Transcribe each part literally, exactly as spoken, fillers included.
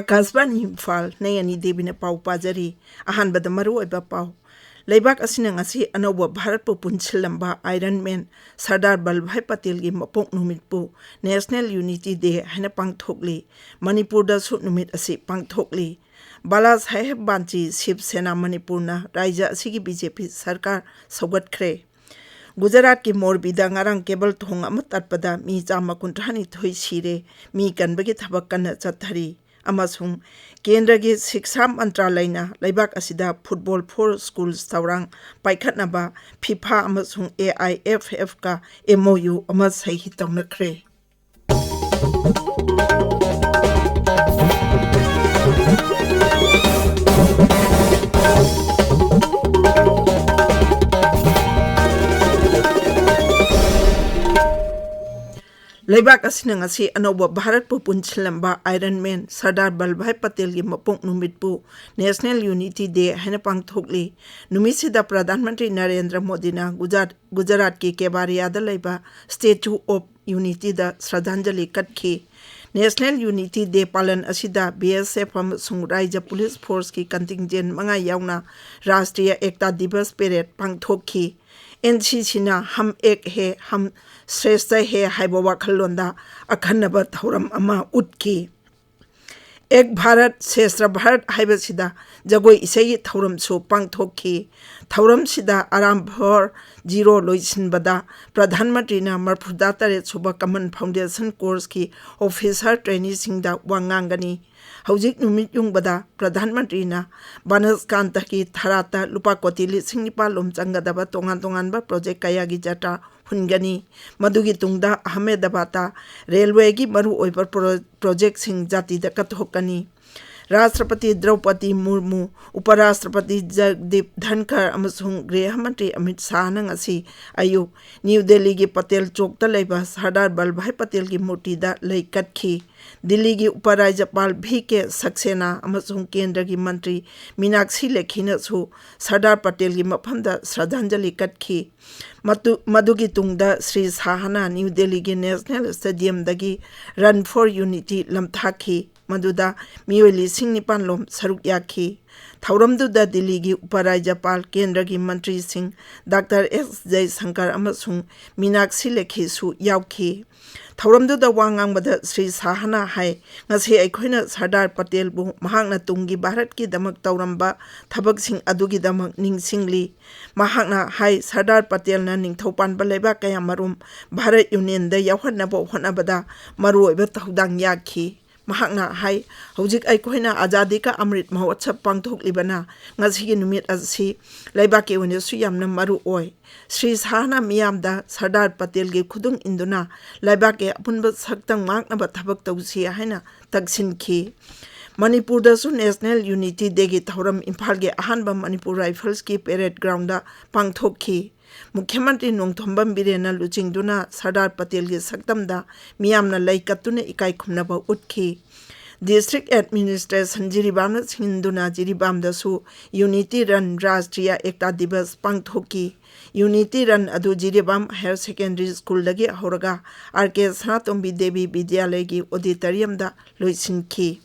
ꯑꯀꯥꯁꯕꯥꯅꯤ ꯏꯝꯐꯥꯜ, ꯅꯩ ꯑꯅꯤ ꯗꯦꯕꯤꯅ ꯄꯥꯎ ꯄꯥꯖꯔꯤ꯫ ꯑꯍꯥꯟꯕꯗ ꯃꯔꯨꯑꯣꯏꯕ ꯄꯥꯎ꯫ ꯂꯩꯕꯥꯛ ꯑꯁꯤꯅ ꯉꯁꯤ ꯑꯅꯧꯕ ꯚꯥꯔꯠꯄꯨ ꯄꯨꯟꯁꯤꯜꯂꯝꯕ ꯑꯥꯏꯔꯟ ꯃꯦꯟ ꯁꯔꯗꯥꯔ ꯚꯜꯚꯥꯚꯥꯏ ꯄꯇꯦꯜꯒꯤ ꯃꯄꯣꯛ ꯅꯨꯃꯤꯠꯄꯨ National Unity Day ꯍꯥꯏꯅ ꯄꯥꯡꯊꯣꯛꯂꯤ꯫ ꯃꯅꯤꯄꯨꯔꯗꯁꯨ ꯅꯨꯃꯤꯠ ꯑꯁꯤ ꯄꯥꯡꯊꯣꯛꯂꯤ꯫ ꯕꯥꯂꯥ ꯁꯥꯍꯦꯕ ꯕꯥꯟꯆꯤ, ꯁꯤꯕ ꯁꯦꯅꯥ, ꯃꯅꯤꯄꯨꯔꯅ ꯔꯥꯖ꯭ꯌ ꯑꯁꯤꯒꯤ ꯕꯤ ꯖꯦ ꯄꯤ ꯁꯔꯀꯥꯔ ꯁꯧꯒꯠꯈ꯭ꯔꯦ꯫ ꯒꯨꯖꯔꯥꯠꯀꯤ ꯃꯣꯔꯕꯤꯗ ꯉꯔꯥꯡ ꯀꯦꯕꯜ ꯊꯣꯡ ꯑꯃ ꯇꯠꯄꯗ ꯃꯤ ꯆꯥꯝꯃ ꯀꯨꯟꯊ꯭ꯔꯥ ꯅꯤꯊꯣꯏ ꯁꯤꯔꯦ꯫ ꯃꯤ ꯀꯟꯕꯒꯤ ꯊꯕꯛ ꯀꯟꯅ ꯆꯠꯊꯔꯤ꯫ ꯑꯃꯁꯨꯡ ꯀꯦꯟꯗ꯭ꯔꯒꯤ ꯁꯤꯛꯁꯥ ꯃꯟꯇ꯭ꯔꯥꯂꯌꯅ ꯂꯩꯕꯥꯛ ꯑꯁꯤꯗ Football for Schools ꯊꯧꯔꯥꯡ ꯄꯥꯏꯈꯠꯅꯕ ꯐꯤꯐꯥ ꯑꯃꯁꯨꯡ ꯑꯦ ꯑꯥꯏ ꯑꯦꯐ ꯑꯦꯐꯀ ꯑꯦꯝ ꯑꯣ ꯌꯨ ꯑꯃ ꯁꯍꯤ ꯇꯧꯅꯈ꯭ꯔꯦ꯫ ꯂꯩꯕꯥꯛ ꯑꯁꯤꯅ ꯉꯁꯤ ꯑꯅꯧꯕ ꯚꯥꯔꯠꯄꯨ ꯄꯨꯟꯁꯤꯜꯂꯝꯕ ꯑꯥꯏꯔꯟ ꯃꯦꯟ ꯁꯔꯗꯥꯔ ꯚꯜꯚꯥꯚꯥꯏ ꯄꯇꯦꯜꯒꯤ ꯃꯄꯣꯛ ꯅꯨꯃꯤꯠꯄꯨ National Unity Day ꯍꯥꯏꯅ ꯄꯥꯡꯊꯣꯛꯂꯤ꯫ ꯅꯨꯃꯤꯠꯁꯤꯗ ꯄ꯭ꯔꯙꯥꯟ ꯃꯟꯇ꯭ꯔꯤ ꯅꯔꯦꯟꯗ꯭ꯔ ꯃꯣꯗꯤꯅ ꯒꯨꯖꯔꯥꯠ-, ꯒꯨꯖꯔꯥꯠꯀꯤ ꯀꯦꯕꯥꯔꯤꯌꯥꯗ ꯂꯩꯕ Statue of Unityꯗ ꯁ꯭ꯔꯗꯥꯟꯖꯂꯤ ꯀꯠꯈꯤ꯫ National Unity Day ꯄꯥꯂꯟ ꯑꯁꯤꯗ ꯕꯤ ꯑꯦꯁ ꯑꯦꯐ ꯑꯃꯁꯨꯡ ꯔꯥꯖ꯭ꯌ ꯄꯨꯂꯤꯁ ꯐꯣꯔꯁꯀꯤ contingent ꯃꯉꯥ ꯌꯥꯎꯅ ꯔꯥꯁꯇ꯭ꯔꯤꯌ ꯑꯦꯛꯇꯥ ꯗꯤꯕꯁ ꯄꯦꯔꯦꯗ ꯄꯥꯡꯊꯣꯛꯈꯤ꯫ ꯑꯦꯟ ꯁꯤ ꯁꯤꯅ "ꯍꯝ ꯑꯦꯛ ꯍꯦ, ꯍꯝ ꯁ꯭ꯔꯦꯁꯊ ꯍꯦ" ꯍꯥꯏꯕ ꯋꯥꯈꯜꯂꯣꯟꯗ ꯑꯈꯟꯅꯕ ꯊꯧꯔꯝ ꯑꯃ ꯎꯠꯈꯤ꯫ ꯑꯦꯛ ꯚꯥꯔꯠ ꯁ꯭ꯔꯦꯁꯊ ꯚꯥꯔꯠ ꯍꯥꯏꯕꯁꯤꯗ ꯖꯒꯣꯏ ꯏꯁꯩꯒꯤ ꯊꯧꯔꯝꯁꯨ ꯄꯥꯡꯊꯣꯛꯈꯤ꯫ ꯊꯧꯔꯝꯁꯤꯗ ꯑꯔꯥꯝ ꯐꯣꯔ ꯖꯤꯔꯣ ꯂꯣꯏꯁꯤꯟꯕꯗ ꯄ꯭ꯔꯙꯥꯟ ꯃꯟꯇ꯭ꯔꯤꯅ ꯃꯔꯐꯨꯇꯔꯥ ꯇꯔꯦꯠ ꯁꯨꯕ Common Foundation Courseꯀꯤ officer traineeꯁꯤꯡꯗ ꯋꯥ ꯉꯥꯡꯒꯅꯤ꯫ ꯍꯧꯖꯤꯛ ꯅꯨꯃꯤꯠ ꯌꯨꯡꯕꯗ ꯄ꯭ꯔꯙꯥꯟ ꯃꯟꯇ꯭ꯔꯤꯅ ꯕꯅꯁꯀꯥꯟꯇꯒꯤ ꯊꯔꯥꯠꯇ ꯂꯨꯄꯥ ꯀꯣꯇꯤ ꯂꯤꯁꯤꯡ ꯅꯤꯄꯥꯜ ꯂꯣꯝ ꯆꯪꯒꯗꯕ ꯇꯣꯉꯥꯟ ꯇꯣꯉꯥꯟꯕ project ꯀꯌꯥꯒꯤ ꯖꯇ꯭ꯔꯥ ꯍꯨꯟꯒꯅꯤ꯫ ꯃꯗꯨꯒꯤ ꯇꯨꯡꯗ ꯑꯍꯃꯦꯗꯕꯥꯗꯇ ꯔꯦꯜꯋꯦꯒꯤ ꯃꯔꯨꯑꯣꯏꯕ ꯄ꯭ꯔꯣ-, projectꯁꯤꯡ ꯖꯥꯇꯤꯗ ꯀꯠꯊꯣꯛꯀꯅꯤ꯫ ꯔꯥꯁꯇ꯭ꯔꯄꯇꯤ ꯗ꯭ꯔꯧꯄꯗꯤ ꯃꯨꯔꯃꯨ, ꯎꯄꯔꯥꯁꯇ꯭ꯔꯄꯇꯤ ꯖꯒꯗꯤꯞ ꯙꯟꯈꯔ ꯑꯃꯁꯨꯡ ꯒ꯭ꯔꯤꯍ ꯃꯟꯇ꯭ꯔꯤ ꯑꯃꯤꯠ ꯁꯥꯍꯅ ꯉꯁꯤ ꯑꯌꯨꯛ ꯅ꯭ꯌꯨ ꯗꯦꯜꯂꯤꯒꯤ ꯄꯇꯦꯜ ꯆꯧꯛꯇ ꯂꯩꯕ ꯁꯔꯗꯥꯔ ꯚꯜꯚꯥꯚꯥꯏ ꯄꯇꯦꯜꯒꯤ ꯃꯨꯔꯇꯤꯗ ꯂꯩ ꯀꯠꯈꯤ꯫ ꯗꯤꯜꯂꯤꯒꯤ ꯎꯄꯔꯥꯖ꯭ꯌꯄꯥꯜ ꯚꯤ ꯀꯦ ꯁꯛꯁꯦꯅꯥ ꯑꯃꯁꯨꯡ ꯀꯦꯟꯗ꯭ꯔꯒꯤ ꯃꯟꯇ꯭ꯔꯤ ꯃꯤꯅꯥꯛꯁꯤ ꯂꯦꯈꯤꯅꯁꯨ ꯁꯔꯗꯥꯔ ꯄꯇꯦꯜꯒꯤ ꯃꯐꯝꯗ ꯁ꯭ꯔꯗꯥꯟꯖꯂꯤ ꯀꯠꯈꯤ꯫ ꯃꯇꯨ-, ꯃꯗꯨꯒꯤ ꯇꯨꯡꯗ ꯁ꯭ꯔꯤ ꯁꯥꯍꯅ ꯅ꯭ꯌꯨ ꯗꯦꯜꯂꯤꯒꯤ National Stadiumꯗꯒꯤ Run for Unity ꯂꯝꯊꯥꯈꯤ꯫ ꯃꯗꯨꯗ ꯃꯤꯑꯣꯏ ꯂꯤꯁꯤꯡ ꯅꯤꯄꯥꯟ ꯂꯣꯝ ꯁꯔꯨꯛ ꯌꯥꯈꯤ꯫ ꯊꯧꯔꯝꯗꯨꯗ ꯗꯤꯜꯂꯤꯒꯤ ꯎꯄꯔꯥꯖ꯭ꯌꯄꯥꯜ, ꯀꯦꯟꯗ꯭ꯔꯒꯤ ꯃꯟꯇ꯭ꯔꯤꯁꯤꯡ ꯗꯥꯛꯇꯔ ꯑꯦꯁ ꯖꯌꯁꯪꯀꯔ ꯑꯃꯁꯨꯡ ꯃꯤꯅꯥꯛꯁꯤ ꯂꯦꯈꯤꯁꯨ ꯌꯥꯎꯈꯤ꯫ ꯊꯧꯔꯝꯗꯨꯗ ꯋꯥ ꯉꯥꯡꯕꯗ ꯁ꯭ꯔꯤ ꯁꯥꯍꯅ ꯍꯥꯏ, "ꯉꯁꯤ ꯑꯩꯈꯣꯏꯅ ꯁꯔꯗꯥꯔ ꯄꯇꯦꯜꯕꯨ ꯃꯍꯥꯛꯅ ꯇꯨꯡꯒꯤ ꯚꯥꯔꯠꯀꯤꯗꯃꯛ ꯇꯧꯔꯝꯕ ꯊꯕꯛꯁꯤꯡ ꯑꯗꯨꯒꯤꯗꯃꯛ ꯅꯤꯡꯁꯤꯡꯂꯤ꯫" ꯃꯍꯥꯛꯅ ꯍꯥꯏ, ꯁꯔꯗꯥꯔ ꯄꯇꯦꯜꯅ ꯅꯤꯡꯊꯧ ꯄꯥꯟꯕ ꯂꯩꯕꯥꯛ ꯀꯌꯥꯃꯔꯨꯝ ꯚꯥꯔꯠ ꯌꯨꯅꯤꯌꯟꯗ ꯌꯥꯎꯍꯟꯅꯕ ꯍꯣꯠꯅꯕꯗ ꯃꯔꯨꯑꯣꯏꯕ ꯊꯧꯗꯥꯡ ꯌꯥꯈꯤ꯫ ꯃꯍꯥꯛꯅ ꯍꯥꯏ, "ꯍꯧꯖꯤꯛ ꯑꯩꯈꯣꯏꯅ ꯑꯖꯥꯗꯤ ꯀꯥ ꯑꯃ꯭ꯔꯤꯠ ꯃꯍꯣꯠꯁꯕ ꯄꯥꯡꯊꯣꯛꯂꯤꯕꯅ ꯉꯁꯤꯒꯤ ꯅꯨꯃꯤꯠ ꯑꯁꯤ ꯂꯩꯕꯥꯛꯀꯤ ꯑꯣꯏꯅꯁꯨ ꯌꯥꯝꯅ ꯃꯔꯨ ꯑꯣꯏ꯫" ꯁ꯭ꯔꯤ ꯁꯥꯍꯅ ꯃꯤꯌꯥꯝꯗ ꯁꯔꯗꯥꯔ ꯄꯇꯦꯜꯒꯤ ꯈꯨꯗꯨꯡ ꯏꯟꯗꯨꯅ ꯂꯩꯕꯥꯛꯀꯤ ꯑꯄꯨꯟꯕ ꯁꯛꯇꯝ ꯉꯥꯛꯅꯕ ꯊꯕꯛ ꯇꯧꯁꯤ ꯍꯥꯏꯅ ꯇꯛꯁꯤꯟꯈꯤ꯫ ꯃꯅꯤꯄꯨꯔꯗꯁꯨ ꯅꯦꯁꯅꯦꯜ ꯌꯨꯅꯤꯇꯤ ꯗꯦꯒꯤ ꯊꯧꯔꯝ ꯏꯝꯐꯥꯜꯒꯤ ꯑꯍꯥꯟꯕ ꯃꯅꯤꯄꯨꯔ ꯔꯥꯏꯐꯜꯁꯀꯤ ꯄꯦꯔꯦꯗ ꯒ꯭ꯔꯥꯎꯟꯗ ꯄꯥꯡꯊꯣꯛꯈꯤ꯫ ꯃꯨꯈ꯭ꯌ ꯃꯟꯇ꯭ꯔꯤ ꯅꯣꯡꯊꯣꯝꯕꯝ ꯕꯤꯔꯦꯟꯅ ꯂꯨꯆꯤꯡꯗꯨꯅ ꯁꯔꯗꯥꯔ ꯄꯇꯦꯜꯒꯤ ꯁꯛꯇꯝꯗ ꯃꯤꯌꯥꯝꯅ ꯂꯩ ꯀꯠꯇꯨꯅ ꯏꯀꯥꯏ ꯈꯨꯝꯅꯕ ꯎꯠꯈꯤ꯫ ꯗꯤꯁꯇ꯭ꯔꯤꯛ ꯑꯦꯗꯃꯤꯅꯤꯁꯇ꯭ꯔꯦꯁꯟ ꯖꯤꯔꯤꯕꯥꯝꯅ ꯁꯤꯟꯗꯨꯅ ꯖꯤꯔꯤꯕꯥꯝꯗꯁꯨ ꯌꯨꯅꯤꯇꯤ ꯔꯟ, ꯔꯥꯁꯇ꯭ꯔꯤꯌꯥ ꯑꯦꯛꯇꯥ ꯗꯤꯕꯁ ꯄꯥꯡꯊꯣꯛꯈꯤ꯫ ꯌꯨꯅꯤꯇꯤ ꯔꯟ ꯑꯗꯨ ꯖꯤꯔꯤꯕꯥꯝ ꯍꯥꯌꯔ ꯁꯦꯀꯦꯟꯗꯔꯤ ꯁ꯭ꯀꯨꯜꯗꯒꯤ ꯍꯧꯔꯒ ꯑꯥꯔ ꯀꯦ ꯁꯅꯥꯇꯣꯝꯕꯤ ꯗꯦꯕꯤ ꯕꯤꯗ꯭ꯌꯥꯂꯌꯒꯤ ꯑꯣꯗꯤꯇꯣꯔꯤꯌꯝꯗ ꯂꯣꯏꯁꯤꯟꯈꯤ꯫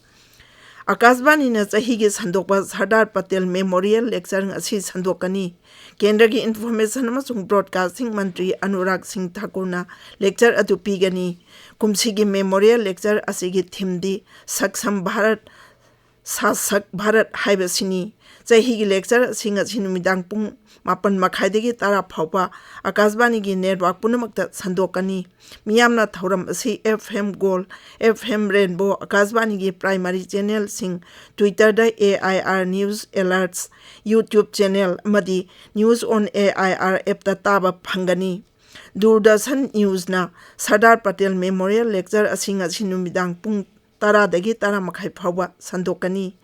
ꯑꯀꯥꯁꯕꯥꯅꯤꯅ ꯆꯍꯤꯒꯤ ꯁꯟꯗꯣꯛꯄ ꯁꯔꯗꯥꯔ ꯄꯇꯦꯜ ꯃꯦꯃꯣꯔꯤꯌꯦꯜ ꯂꯦꯛꯆꯔ ꯉꯁꯤ ꯁꯟꯗꯣꯛꯀꯅꯤ꯫ ꯀꯦꯟꯗ꯭ꯔꯒꯤ ꯏꯟꯐꯣꯔꯃꯦꯁꯟ ꯑꯃꯁꯨꯡ ꯕ꯭ꯔꯣꯗꯀꯥꯁꯇꯤꯡ ꯃꯟꯇ꯭ꯔꯤ ꯑꯅꯨꯔꯥꯒ ꯁꯤꯡ ꯊꯥꯀꯨꯔꯅ ꯂꯦꯛꯆꯔ ꯑꯗꯨ ꯄꯤꯒꯅꯤ꯫ ꯀꯨꯝꯁꯤꯒꯤ ꯃꯦꯃꯣꯔꯤꯌꯦꯜ ꯂꯦꯛꯆꯔ ꯑꯁꯤꯒꯤ ꯊꯤꯝꯗꯤ ꯁꯛꯁꯝ ꯚꯥꯔꯠ, ꯁꯥꯁꯛ ꯚꯥꯔꯠ ꯍꯥꯏꯕꯁꯤꯅꯤ꯫ ꯆꯍꯤꯒꯤ ꯂꯦꯛꯆꯔ ꯑꯁꯤ ꯉꯁꯤ ꯅꯨꯃꯤꯗꯥꯡ ꯄꯨꯡ ꯃꯥꯄꯟ ꯃꯈꯥꯏꯗꯒꯤ ꯇꯔꯥ ꯐꯥꯎꯕ ꯑꯀꯥꯁꯕꯥꯅꯤꯒꯤ ꯅꯦꯠꯋꯥꯔꯛ ꯄꯨꯝꯅꯃꯛꯇ ꯁꯟꯗꯣꯛꯀꯅꯤ꯫ ꯃꯤꯌꯥꯝꯅ ꯊꯧꯔꯝ ꯑꯁꯤ F M gold, F M rainbow, ꯑꯀꯥꯁꯕꯥꯅꯤꯒꯤ ꯄ꯭ꯔꯥꯏꯃꯥꯔꯤ ꯆꯦꯅꯦꯜꯁꯤꯡ, ꯇ꯭ꯋꯤꯇꯔꯗ A I R news alerts, YouTube channel ꯑꯃꯗꯤ news on A I R ꯑꯦꯞꯇ ꯇꯥꯕ ꯐꯪꯒꯅꯤ꯫ ꯗꯨꯔꯗꯔꯁꯟ ꯅ꯭ꯌꯨꯁꯅ ꯁꯔꯗꯥꯔ ꯄꯇꯦꯜ ꯃꯦꯃꯣꯔꯤꯌꯦꯜ ꯂꯦꯛꯆꯔ ꯑꯁꯤ ꯉꯁꯤ ꯅꯨꯃꯤꯗꯥꯡ ꯄꯨꯡ ꯇꯔꯥꯗꯒꯤ ꯇꯔꯥ ꯃꯈꯥꯏ ꯐꯥꯎꯕ ꯁꯟꯗꯣꯛꯀꯅꯤ꯫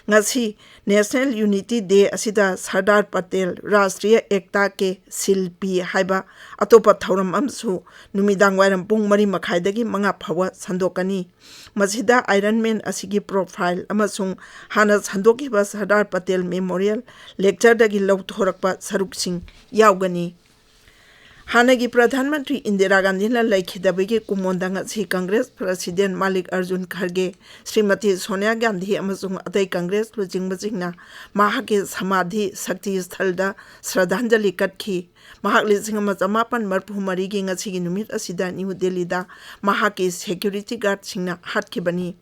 ꯉꯁꯤ ꯅꯦꯁꯅꯦꯜ ꯌꯨꯅꯤꯇꯤ ꯗꯦ ꯑꯁꯤꯗ ꯁꯔꯗꯥꯔ ꯄꯇꯦꯜ ꯔꯥꯁꯇ꯭ꯔꯤꯌ ꯑꯦꯛꯇꯥ ꯀꯦ ꯁꯤꯜꯄꯤ ꯍꯥꯏꯕ ꯑꯇꯣꯞꯄ ꯊꯧꯔꯝ ꯑꯃꯁꯨ ꯅꯨꯃꯤꯗꯥꯡ ꯋꯥꯏꯔꯝ ꯄꯨꯡ ꯃꯔꯤ ꯃꯈꯥꯏꯗꯒꯤ ꯃꯉꯥ ꯐꯥꯎꯕ ꯁꯟꯗꯣꯛꯀꯅꯤ꯫ ꯃꯁꯤꯗ ꯑꯥꯏꯔꯟ ꯃꯦꯟ ꯑꯁꯤꯒꯤ ꯄ꯭ꯔꯣꯐꯥꯏꯜ ꯑꯃꯁꯨꯡ ꯍꯥꯟꯅ ꯁꯟꯗꯣꯛꯈꯤꯕ ꯁꯔꯗꯥꯔ ꯄꯇꯦꯜ ꯃꯦꯃꯣꯔꯤꯌꯦꯜ ꯂꯦꯛꯆꯔꯗꯒꯤ ꯂꯧꯊꯣꯔꯛꯄ ꯁꯔꯨꯛꯁꯤꯡ ꯌꯥꯎꯒꯅꯤ꯫ ꯍꯥꯟꯅꯒꯤ ꯄ꯭ꯔꯙꯥꯟ ꯃꯟꯇ꯭ꯔꯤ ꯏꯟꯗꯤꯔꯥ ꯒꯥꯟꯙꯤꯅ ꯂꯩꯈꯤꯗꯕꯒꯤ ꯀꯨꯃꯣꯟꯗ ꯉꯁꯤ ꯀꯪꯒ꯭ꯔꯦꯁ ꯄ꯭ꯔꯁꯤꯗꯦꯟ ꯃꯥꯂꯤꯛ ꯑꯔꯖꯨꯟ ꯈꯔꯒꯦ, ꯁ꯭ꯔꯤꯃꯇꯤ ꯁꯣꯅꯤꯌꯥ ꯒꯥꯟꯙꯤ ꯑꯃꯁꯨꯡ ꯑꯇꯩ ꯀꯪꯒ꯭ꯔꯦꯁ ꯂꯨꯆꯤꯡꯕꯁꯤꯡꯅ ꯃꯍꯥꯛꯀꯤ ꯁꯃꯥꯙꯤ ꯁꯛꯇꯤ ꯁ꯭ꯊꯜꯗ ꯁ꯭ꯔꯗꯥꯟꯖꯂꯤ ꯀꯠꯈꯤ꯫ ꯃꯍꯥꯛ ꯂꯤꯁꯤꯡ ꯑꯃ ꯆꯃꯥꯄꯟ ꯃꯔꯤꯐꯨ ꯃꯔꯤꯒꯤ ꯉꯁꯤꯒꯤ ꯅꯨꯃꯤꯠ ꯑꯁꯤꯗ ꯅ꯭ꯌꯨ ꯗꯦꯜꯂꯤꯗ ꯃꯍꯥꯛꯀꯤ ꯁꯦꯀ꯭ꯌꯨꯔꯤꯇꯤ ꯒꯥꯔꯗꯁꯤꯡꯅ ꯍꯥꯠꯈꯤꯕꯅꯤ꯫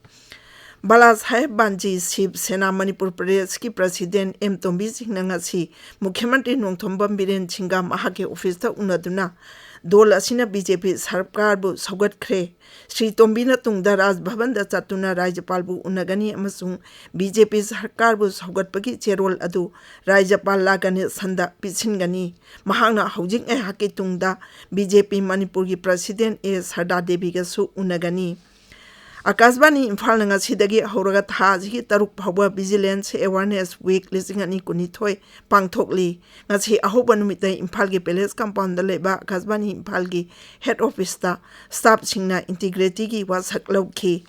ꯕꯥꯂꯥ ꯁꯥꯍꯦꯕ ꯕꯥꯟꯖꯤ ꯁꯤꯕ ꯁꯦꯅꯥ ꯃꯅꯤꯄꯨꯔ ꯄ꯭ꯔꯗꯦꯁꯀꯤ ꯄ꯭ꯔꯁꯤꯗꯦꯟ ꯑꯦꯝ ꯇꯣꯝꯕꯤ ꯁꯤꯡꯅ ꯉꯁꯤ ꯃꯨꯈ꯭ꯌ ꯃꯟꯇ꯭ꯔꯤ ꯅꯣꯡꯊꯣꯝꯕꯝ ꯕꯤꯔꯦꯟ ꯁꯤꯡꯒ ꯃꯍꯥꯛꯀꯤ ꯑꯣꯐꯤꯁꯇ ꯎꯅꯗꯨꯅ ꯗꯣꯜ ꯑꯁꯤꯅ ꯕꯤ ꯖꯦ ꯄꯤ ꯁꯔꯀꯥꯔꯕꯨ ꯁꯧꯒꯠꯈ꯭ꯔꯦ꯫ ꯁ꯭ꯔꯤ ꯇꯣꯝꯕꯤꯅ ꯇꯨꯡꯗ ꯔꯥꯖ ꯚꯕꯟꯗ ꯆꯠꯇꯨꯅ ꯔꯥꯖ꯭ꯌꯄꯥꯜꯕꯨ ꯎꯅꯒꯅꯤ ꯑꯃꯁꯨꯡ ꯕꯤ ꯖꯦ ꯄꯤ ꯁꯔꯀꯥꯔꯕꯨ ꯁꯧꯒꯠꯄꯒꯤ ꯆꯦꯔꯣꯜ ꯑꯗꯨ ꯔꯥꯖ꯭ꯌꯄꯥꯜ ꯂꯥ ꯒꯅꯦꯁꯟꯗ ꯄꯤꯁꯤꯟꯒꯅꯤ꯫ ꯃꯍꯥꯛꯅ ꯍꯧꯖꯤꯛ ꯉꯥꯏꯍꯥꯛꯀꯤ ꯇꯨꯡꯗ ꯕꯤ ꯖꯦ ꯄꯤ ꯃꯅꯤꯄꯨꯔꯒꯤ ꯄ꯭ꯔꯁꯤꯗꯦꯟ ꯑꯦ ꯁꯔꯗꯥ ꯗꯦꯕꯤꯒꯁꯨ ꯎꯅꯒꯅꯤ꯫ ꯑꯀꯥꯁꯕꯥꯅꯤ ꯏꯝꯐꯥꯜꯅ ꯉꯁꯤꯗꯒꯤ ꯍꯧꯔꯒ ꯊꯥ ꯑꯁꯤꯒꯤ ꯇꯔꯨꯛ ꯐꯥꯎꯕ ꯚꯤꯖꯤꯂꯦꯟꯁ ꯑꯦꯋꯥꯔꯅꯦꯁ ꯋꯤꯛ ꯂꯤꯁꯤꯡ ꯑꯅꯤ ꯀꯨꯟꯅꯤꯊꯣꯏ ꯄꯥꯡꯊꯣꯛꯂꯤ꯫ ꯉꯁꯤ ꯑꯍꯧꯕ ꯅꯨꯃꯤꯠꯇ ꯏꯝꯐꯥꯜꯒꯤ ꯄꯦꯂꯦꯁ ꯀꯝꯄꯥꯎꯟꯗ ꯂꯩꯕ ꯑꯀꯥꯁꯕꯥꯅꯤ ꯏꯝꯐꯥꯜꯒꯤ ꯍꯦꯗ ꯑꯣꯐꯤꯁꯇ ꯁ꯭ꯇꯥꯐꯁꯤꯡꯅ ꯏꯟꯇꯤꯒ꯭ꯔꯤꯇꯤꯒꯤ ꯋꯥꯁꯛ ꯂꯧꯈꯤ꯫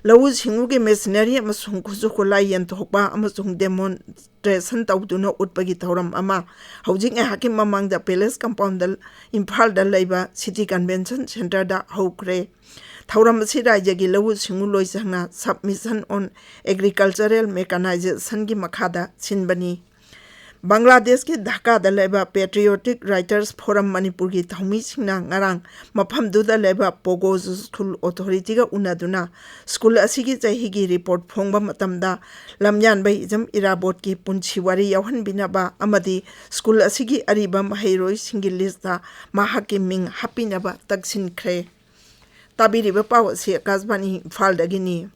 ꯂꯧꯎ ꯁꯤꯡꯎꯒꯤ ꯃꯦꯁꯤꯅꯔꯤ ꯑꯃꯁꯨꯡ ꯈꯨꯠꯁꯨ ꯈꯨꯠꯂꯥꯏ ꯌꯦꯟꯊꯣꯛꯄ ꯑꯃꯁꯨꯡ ꯗꯦꯃꯣꯟꯁꯇ꯭ꯔꯦꯁꯟ ꯇꯧꯗꯨꯅ ꯎꯠꯄꯒꯤ ꯊꯧꯔꯝ ꯑꯃ ꯍꯧꯖꯤꯛ ꯉꯥꯏꯍꯥꯛꯀꯤ ꯃꯃꯥꯡꯗ ꯄꯦꯂꯦꯁ ꯀꯝꯄꯥꯎꯟꯗ ꯏꯝꯐꯥꯜꯗ ꯂꯩꯕ ꯁꯤꯇꯤ ꯀꯟꯚꯦꯟꯁꯟ ꯁꯦꯟꯇꯔꯗ ꯍꯧꯈ꯭ꯔꯦ꯫ ꯊꯧꯔꯝ ꯑꯁꯤ ꯔꯥꯖ꯭ꯌꯒꯤ ꯂꯧꯎ ꯁꯤꯡꯎ ꯂꯣꯏꯁꯪꯅ Submission on Agricultural Mechanization ꯒꯤ ꯃꯈꯥꯗ ꯁꯤꯟꯕꯅꯤ꯫ ꯕꯪꯒ꯭ꯂꯥꯗꯦꯁꯀꯤ ꯙꯥꯀꯥꯗ ꯂꯩꯕ Patriotic Writers Forum ꯃꯅꯤꯄꯨꯔꯒꯤ ꯊꯧꯃꯤꯁꯤꯡꯅ ꯉꯔꯥꯡ ꯃꯐꯝꯗꯨꯗ ꯂꯩꯕ ꯄꯣꯒꯣ ꯁ꯭ꯀꯨꯜ ꯑꯣꯊꯣꯔꯤꯇꯤꯒ ꯎꯅꯗꯨꯅ ꯁ꯭ꯀꯨꯜ ꯑꯁꯤꯒꯤ ꯆꯍꯤꯒꯤ ꯔꯤꯄꯣꯔꯠ ꯐꯣꯡꯕ ꯃꯇꯝꯗ ꯂꯝꯌꯥꯟꯕ ꯍꯤꯖꯝ ꯏꯔꯥꯕꯣꯠꯀꯤ ꯄꯨꯟꯁꯤ ꯋꯥꯔꯤ ꯌꯥꯎꯍꯟꯕꯤꯅꯕ ꯑꯃꯗꯤ ꯁ꯭ꯀꯨꯜ ꯑꯁꯤꯒꯤ ꯑꯔꯤꯕ ꯃꯍꯩꯔꯣꯏꯁꯤꯡꯒꯤ ꯂꯤꯁꯇ ꯃꯍꯥꯛꯀꯤ ꯃꯤꯡ ꯍꯥꯞꯄꯤꯅꯕ ꯇꯛꯁꯤꯟꯈ꯭ꯔꯦ꯫ ꯇꯥꯕꯤꯔꯤꯕ ꯄꯥꯎ ꯑꯁꯤ ꯑꯀꯥꯁꯕꯥꯅꯤ ꯏꯝꯐꯥꯜꯗꯒꯤꯅꯤ꯫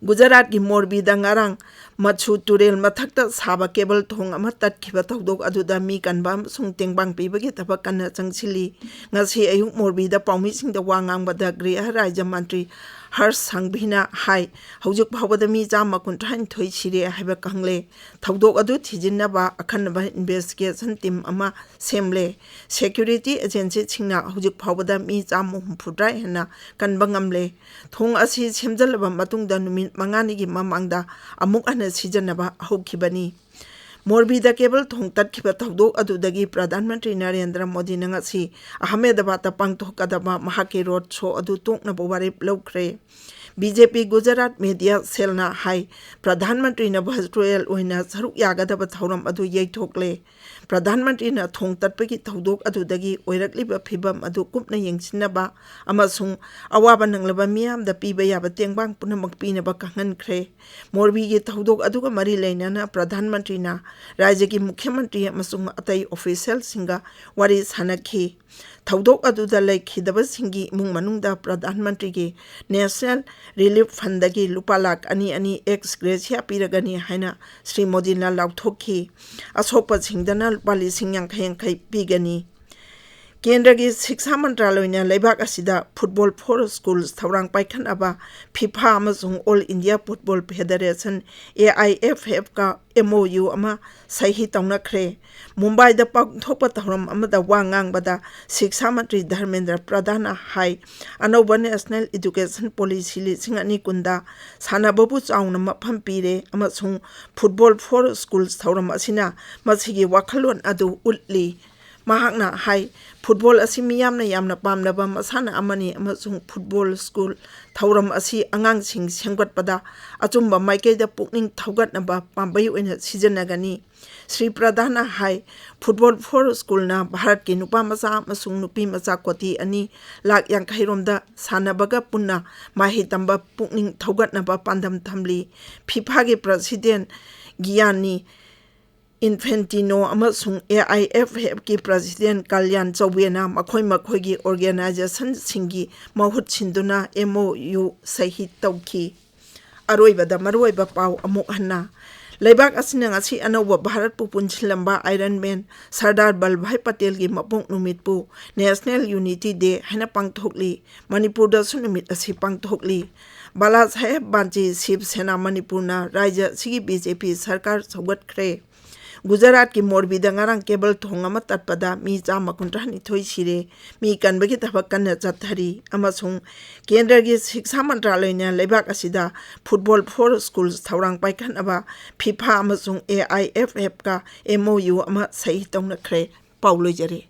ꯒꯨꯖꯔꯥꯠꯀꯤ ꯃꯣꯔꯕꯤꯗ ꯉꯔꯥꯡ ꯃꯠꯁꯨ ꯇꯨꯔꯦꯜ ꯃꯊꯛꯇ ꯁꯥꯕ ꯀꯦꯕꯜ ꯊꯣꯡ ꯑꯃ ꯇꯠꯈꯤꯕ ꯊꯧꯗꯣꯛ ꯑꯗꯨꯗ ꯃꯤ ꯀꯟꯕ ꯑꯃꯁꯨꯡ ꯇꯦꯡꯕꯥꯡ ꯄꯤꯕꯒꯤ ꯊꯕꯛ ꯀꯟꯅ ꯆꯪꯁꯤꯜꯂꯤ꯫ ꯉꯁꯤ ꯑꯌꯨꯛ ꯃꯣꯔꯕꯤꯗ ꯄꯥꯎꯃꯤꯁꯤꯡꯗ ꯋꯥ ꯉꯥꯡꯕꯗ ꯒ꯭ꯔꯤꯍ ꯔꯥꯖ꯭ꯌ ꯃꯟꯇ꯭ꯔꯤ ꯍꯔꯁ ꯁꯪꯚꯤꯅ ꯍꯥꯏ, ꯍꯧꯖꯤꯛ ꯐꯥꯎꯕꯗ ꯃꯤ ꯆꯥꯝꯃ ꯀꯨꯟꯊ꯭ꯔꯥꯅꯤꯊꯣꯏ ꯁꯤꯔꯦ ꯍꯥꯏꯕ ꯈꯪꯂꯦ꯫ ꯊꯧꯗꯣꯛ ꯑꯗꯨ ꯊꯤꯖꯤꯟꯅꯕ ꯑꯈꯟꯅꯕ ꯏꯟꯚꯦꯁꯇꯤꯒꯦꯁꯟ ꯇꯤꯝ ꯑꯃ ꯁꯦꯝꯂꯦ꯫ ꯁꯦꯀ꯭ꯌꯨꯔꯤꯇꯤ ꯑꯦꯖꯦꯟꯁꯤꯁꯤꯡꯅ ꯍꯧꯖꯤꯛ ꯐꯥꯎꯕꯗ ꯃꯤ ꯆꯥꯝꯃ ꯍꯨꯝꯐꯨꯇꯔꯥ ꯍꯦꯟꯅ ꯀꯟꯕ ꯉꯝꯂꯦ꯫ ꯊꯣꯡ ꯑꯁꯤ ꯁꯦꯝꯖꯤꯜꯂꯕ ꯃꯇꯨꯡꯗ ꯅꯨꯃꯤꯠ ꯃꯉꯥꯅꯤꯒꯤ ꯃꯃꯥꯡꯗ ꯑꯃꯨꯛ ꯍꯟꯅ ꯁꯤꯖꯤꯟꯅꯕ ꯍꯧꯈꯤꯕꯅꯤ꯫ ꯃꯣꯔꯕꯤꯗ ꯀꯦꯕꯜ ꯊꯣꯡ ꯇꯠꯈꯤꯕ ꯊꯧꯗꯣꯛ ꯑꯗꯨꯗꯒꯤ ꯄ꯭ꯔꯙꯥꯟ ꯃꯟꯇ꯭ꯔꯤ ꯅꯔꯦꯟꯗ꯭ꯔ ꯃꯣꯗꯤꯅ ꯉꯁꯤ ꯑꯍꯃꯦꯗꯕꯥꯗꯇ ꯄꯥꯡꯊꯣꯛꯀꯗꯕ ꯃꯍꯥꯛꯀꯤ ꯔꯣꯗ ꯁꯣ ꯑꯗꯨ ꯇꯣꯛꯅꯕ ꯋꯥꯔꯦꯞ ꯂꯧꯈ꯭ꯔꯦ꯫ ꯕꯤ ꯖꯦ ꯄꯤ ꯒꯨꯖꯔꯥꯠ ꯃꯦꯗꯤꯌꯥ ꯁꯦꯜꯅ ꯍꯥꯏ, ꯄ꯭ꯔꯙꯥꯟ ꯃꯟꯇ꯭ꯔꯤꯅ ꯚꯔꯆꯨꯑꯦꯜ ꯑꯣꯏꯅ ꯁꯔꯨꯛ ꯌꯥꯒꯗꯕ ꯊꯧꯔꯝ ꯑꯗꯨ ꯌꯩꯊꯣꯛꯂꯦ꯫ ꯄ꯭ꯔꯙꯥꯟ ꯃꯟꯇ꯭ꯔꯤꯅ ꯊꯣꯡ ꯇꯠꯄꯒꯤ ꯊꯧꯗꯣꯛ ꯑꯗꯨꯗꯒꯤ ꯑꯣꯏꯔꯛꯂꯤꯕ ꯐꯤꯚꯝ ꯑꯗꯨ ꯀꯨꯞꯅ ꯌꯦꯡꯁꯤꯟꯅꯕ ꯑꯃꯁꯨꯡ ꯑꯋꯥꯕ ꯅꯪꯂꯕ ꯃꯤꯌꯥꯝꯗ ꯄꯤꯕ ꯌꯥꯕ ꯇꯦꯡꯕꯥꯡ ꯄꯨꯝꯅꯃꯛ ꯄꯤꯅꯕ ꯈꯪꯍꯟꯈ꯭ꯔꯦ꯫ ꯃꯣꯔꯕꯤꯒꯤ ꯊꯧꯗꯣꯛ ꯑꯗꯨꯒ ꯃꯔꯤ ꯂꯩꯅꯅ ꯄ꯭ꯔꯙꯥꯟ ꯃꯟꯇ꯭ꯔꯤꯅ ꯔꯥꯖ꯭ꯌꯒꯤ ꯃꯨꯈ꯭ꯌ ꯃꯟꯇ꯭ꯔꯤ ꯑꯃꯁꯨꯡ ꯑꯇꯩ ꯑꯣꯐꯤꯁꯤꯌꯦꯜꯁꯤꯡꯒ ꯋꯥꯔꯤ ꯁꯥꯅꯈꯤ꯫ ꯊꯧꯗꯣꯛ ꯑꯗꯨꯗ ꯂꯩꯈꯤꯗꯕꯁꯤꯡꯒꯤ ꯏꯃꯨꯡ ꯃꯅꯨꯡꯗ ꯄ꯭ꯔꯙꯥꯟ ꯃꯟꯇ꯭ꯔꯤꯒꯤ ꯅꯦꯁꯅꯦꯜ ꯔꯤꯂꯤꯐ ꯐꯟꯗꯒꯤ ꯂꯨꯄꯥ ꯂꯥꯈ ꯑꯅꯤ ꯑꯅꯤ ꯑꯦꯛꯁ ꯒ꯭ꯔꯦꯁꯤꯌꯥ ꯄꯤꯔꯒꯅꯤ ꯍꯥꯏꯅ ꯁ꯭ꯔꯤ ꯃꯣꯗꯤꯅ ꯂꯥꯎꯊꯣꯛꯈꯤ꯫ ꯑꯁꯣꯛꯄꯁꯤꯡꯗꯅ ꯂꯨꯄꯥ ꯂꯤꯁꯤꯡ ꯌꯥꯡꯈꯩ ꯌꯥꯡꯈꯩ ꯄꯤꯒꯅꯤ꯫ ꯀꯦꯟꯗ꯭ꯔꯒꯤ ꯁꯤꯛꯁꯥ ꯃꯟꯇ꯭ꯔꯥꯂꯣꯏꯅ ꯂꯩꯕꯥꯛ ꯑꯁꯤꯗ Football for Schools ꯊꯧꯔꯥꯡ ꯄꯥꯏꯈꯠꯅꯕ ꯐꯤꯐꯥ ꯑꯃꯁꯨꯡ all India football federation, A I F ꯑꯦꯐꯀ ꯑꯦꯝ ꯑꯣ ꯌꯨ ꯑꯃ ꯁꯍꯤ ꯇꯧꯅꯈ꯭ꯔꯦ꯫ ꯃꯨꯝꯕꯥꯏꯗ ꯄꯥꯡꯊꯣꯛꯄ ꯊꯧꯔꯝ ꯑꯃꯗ ꯋꯥ ꯉꯥꯡꯕꯗ ꯁꯤꯛꯁꯥ ꯃꯟꯇ꯭ꯔꯤ ꯙꯔꯃꯦꯟꯗ꯭ꯔ ꯄ꯭ꯔꯙꯥꯟꯅ ꯍꯥꯏ, ꯑꯅꯧꯕ ꯅꯦꯁꯅꯦꯜ ꯏꯗꯨꯀꯦꯁꯟ ꯄꯣꯂꯤꯁꯤ ꯂꯤꯁꯤꯡ ꯑꯅꯤ ꯀꯨꯟꯗ ꯁꯥꯟꯅꯕꯕꯨ ꯆꯥꯎꯅ ꯃꯐꯝ ꯄꯤꯔꯦ ꯑꯃꯁꯨꯡ Football for Schools ꯊꯧꯔꯝ ꯑꯁꯤꯅ ꯃꯁꯤꯒꯤ ꯋꯥꯈꯜꯂꯣꯟ ꯑꯗꯨ ꯎꯠꯂꯤ꯫ ꯃꯍꯥꯛꯅ ꯍꯥꯏ, ꯐꯨꯠꯕꯣꯜ ꯑꯁꯤ ꯃꯤꯌꯥꯝꯅ ꯌꯥꯝꯅ ꯄꯥꯝꯅꯕ ꯃꯁꯥꯟꯅ ꯑꯃꯅꯤ ꯑꯃꯁꯨꯡ ꯐꯨꯠꯕꯣꯜ ꯁ꯭ꯀꯨꯜ ꯊꯧꯔꯝ ꯑꯁꯤ ꯑꯉꯥꯡꯁꯤꯡ ꯁꯦꯝꯒꯠꯄꯗ ꯑꯆꯨꯝꯕ ꯃꯥꯏꯀꯩꯗ ꯄꯨꯛꯅꯤꯡ ꯊꯧꯒꯠꯅꯕ ꯄꯥꯝꯕꯩ ꯑꯣꯏꯅ ꯁꯤꯖꯤꯟꯅꯒꯅꯤ꯫ ꯁ꯭ꯔꯤ ꯄ꯭ꯔꯙꯥꯟꯅ ꯍꯥꯏ, Football for Schoolꯅ ꯚꯥꯔꯠꯀꯤ ꯅꯨꯄꯥ ꯃꯆꯥ ꯑꯃꯁꯨꯡ ꯅꯨꯄꯤ ꯃꯆꯥ ꯀꯣꯇꯤ ꯑꯅꯤ ꯂꯥꯈ ꯌꯥꯡꯈꯩ ꯔꯣꯝꯗ ꯁꯥꯟꯅꯕꯒ ꯄꯨꯟꯅ ꯃꯍꯩ ꯇꯝꯕ ꯄꯨꯛꯅꯤꯡ ꯊꯧꯒꯠꯅꯕ ꯄꯥꯟꯗꯝ ꯊꯝꯂꯤ꯫ ꯐꯤꯐꯥꯒꯤ ꯄ꯭ꯔꯁꯤꯗꯦꯟ ꯒꯤꯌꯥꯅꯤ ꯏꯟꯐꯦꯟꯇꯤꯅꯣ ꯑꯃꯁꯨꯡ ꯑꯦ ꯑꯥꯏ ꯑꯦꯐ ꯑꯦꯐꯀꯤ ꯄ꯭ꯔꯁꯤꯗꯦꯟ ꯀꯜꯌꯥꯟ ꯆꯧꯕꯦꯅ ꯃꯈꯣꯏ ꯃꯈꯣꯏꯒꯤ ꯑꯣꯔꯒꯦꯅꯥꯏꯖꯦꯁꯟꯁꯤꯡꯒꯤ ꯃꯍꯨꯠ ꯁꯤꯟꯗꯨꯅ ꯑꯦꯝ ꯑꯣ ꯌꯨ ꯁꯍꯤ ꯇꯧꯈꯤ꯫ ꯑꯔꯣꯏꯕꯗ ꯃꯔꯨꯑꯣꯏꯕ ꯄꯥꯎ ꯑꯃꯨꯛ ꯍꯟꯅ꯫ ꯂꯩꯕꯥꯛ ꯑꯁꯤꯅ ꯉꯁꯤ ꯑꯅꯧꯕ ꯚꯥꯔꯠꯄꯨ ꯄꯨꯟꯁꯤꯜꯂꯝꯕ ꯑꯥꯏꯔꯟ ꯃꯦꯟ ꯁꯔꯗꯥꯔ ꯚꯜꯚꯥꯏ ꯄꯇꯦꯜꯒꯤ ꯃꯄꯣꯛ ꯅꯨꯃꯤꯠꯄꯨ National Unity Day ꯍꯥꯏꯅ ꯄꯥꯡꯊꯣꯛꯂꯤ꯫ ꯃꯅꯤꯄꯨꯔꯗꯁꯨ ꯅꯨꯃꯤꯠ ꯑꯁꯤ ꯄꯥꯡꯊꯣꯛꯂꯤ꯫ ꯕꯥꯂꯥ ꯁꯥꯍꯦꯕ ꯕꯥꯟꯆꯤ ꯁꯤꯕ ꯁꯦꯅꯥ ꯃꯅꯤꯄꯨꯔꯅ ꯔꯥꯖ꯭ꯌ ꯑꯁꯤꯒꯤ ꯕꯤ ꯖꯦ ꯄꯤ ꯁꯔꯀꯥꯔ ꯁꯧꯒꯠꯈ꯭ꯔꯦ꯫ ꯒꯨꯖꯔꯥꯠꯀꯤ ꯃꯣꯔꯕꯤꯗ ꯉꯔꯥꯡ ꯀꯦꯕꯜ ꯊꯣꯡ ꯑꯃ ꯇꯠꯄꯗ ꯃꯤ ꯆꯥꯝꯃ ꯀꯨꯟꯊ꯭ꯔꯥ ꯅꯤꯊꯣꯏ ꯁꯤꯔꯦ꯫ ꯃꯤ ꯀꯟꯕꯒꯤ ꯊꯕꯛ ꯀꯟꯅ ꯆꯠꯊꯔꯤ ꯑꯃꯁꯨꯡ ꯀꯦꯟꯗ꯭ꯔꯒꯤ ꯁꯤꯛꯁꯥ ꯃꯟꯇ꯭ꯔꯥꯂꯌꯅ ꯂꯩꯕꯥꯛ ꯑꯁꯤꯗ Football for Schools ꯊꯧꯔꯥꯡ ꯄꯥꯏꯈꯠꯅꯕ ꯐꯤꯐꯥ ꯑꯃꯁꯨꯡ ꯑꯦ ꯑꯥꯏ ꯑꯦꯐ ꯑꯦꯐꯀ ꯑꯦꯝ ꯑꯣ ꯌꯨ ꯑꯃ ꯁꯍꯤ ꯇꯧꯅꯈ꯭ꯔꯦ꯫ ꯄꯥꯎ ꯂꯣꯏꯖꯔꯦ꯫